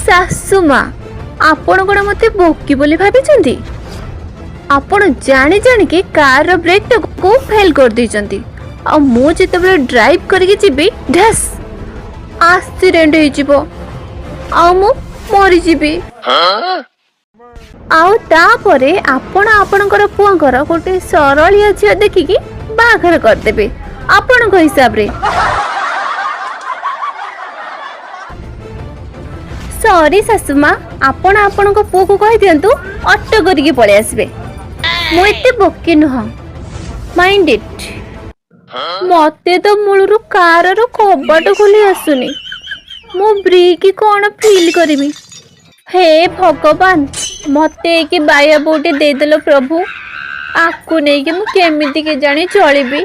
ଶାଶୁ ମା, ଆପଣ କ'ଣ ମୋତେ ବୋକି ବୋଲି ଭାବିଛନ୍ତି? ଆପଣ ଜାଣି ଜାଣିକି କାରର ବ୍ରେକ୍ଟାକୁ ଫେଲ୍ କରିଦେଇଛନ୍ତି, ଆଉ ମୁଁ ଯେତେବେଳେ ଡ୍ରାଇଭ୍ କରିକି ଯିବି, ଢେସ୍ ଆକ୍ସିଡେଣ୍ଟ ହେଇଯିବ ଆଉ ମୁଁ ମରିଯିବି। ଆଉ ତାପରେ ଆପଣ ଆପଣଙ୍କର ପୁଅଙ୍କର ଗୋଟେ ସରଳିଆ ଝିଅ ଦେଖିକି ବାହାଘର କରିଦେବେ ଆପଣଙ୍କ ହିସାବରେ। ସରି ଶାଶୁମା, ଆପଣ ଆପଣଙ୍କ ପୁଅକୁ କହିଦିଅନ୍ତୁ ଅଟୋ କରିକି ପଳେଇ ଆସିବେ। ମୁଁ ଏତେ ବୋକି ନୁହଁ, ମାଇଣ୍ଡ ଇଟ୍। ମତେ ତ ମୂଳରୁ କାରର କବାଟ ଖୋଲି ଆସୁନି, ମୁଁ ବ୍ରେକ୍ କ'ଣ ଫିଲ୍ କରିବି? ହେ ଭଗବାନ, ମତେ କି ବାୟା ବୋଉଟେ ଦେଇଦେଲ ପ୍ରଭୁ, ଆକୁ ନେଇକି ମୁଁ କେମିତି କେଜାଣି ଚଳିବି।